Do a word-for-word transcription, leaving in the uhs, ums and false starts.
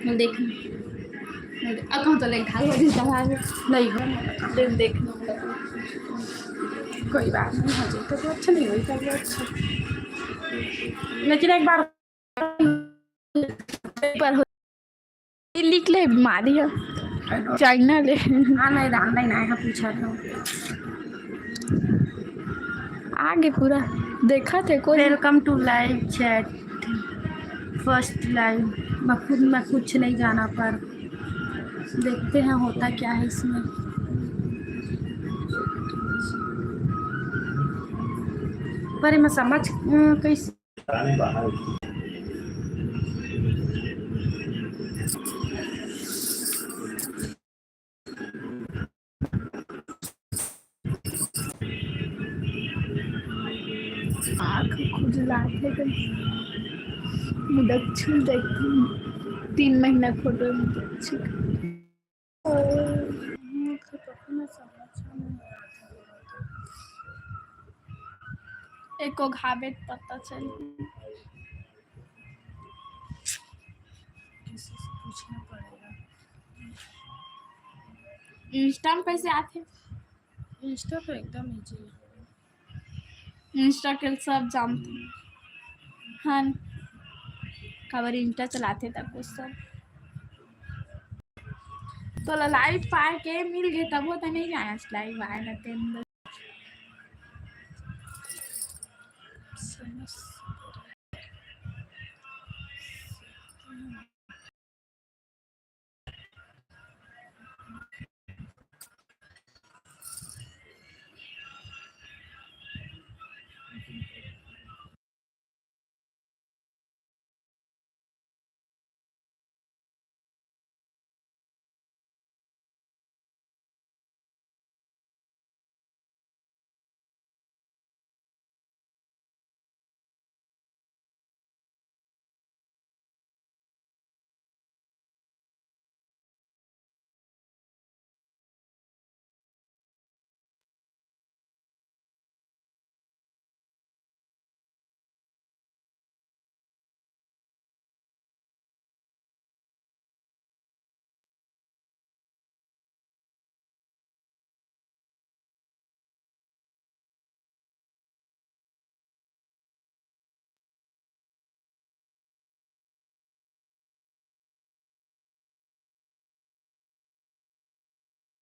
देख, अब हम तो लेके भाग, नहीं हो। देख, देख। कोई बात नहीं, हो जाए तो अच्छा नहीं होई, तब अच्छा। लेकिन एक बार पर हो, लिख ले, बीमारी है, चाइना ले। हाँ, नहीं, राम नहीं, नहीं, हाँ, पूछा था। आगे पूरा देखा थे कोई। Welcome to live chat, first live। मैं खुद, मैं कुछ नहीं जाना, पर देखते हैं होता क्या है इसमें। पर मैं समझ, अ, कैसे आँख खुजलाथे, मुदच्छुल देखती हूँ। तीन महीना फोटो मुदच्छुल। एको घाबे त पता चली। किसी से पूछना पड़ेगा। Insta में कैसे आथे? Insta पे एकदम easy है। Insta के सब जानते हैं। हाँ, काबर Insta चलाथे त कुछ सब। तोला live पाए के मिल गए, तब वो तो नहीं आया live आए ना तेन।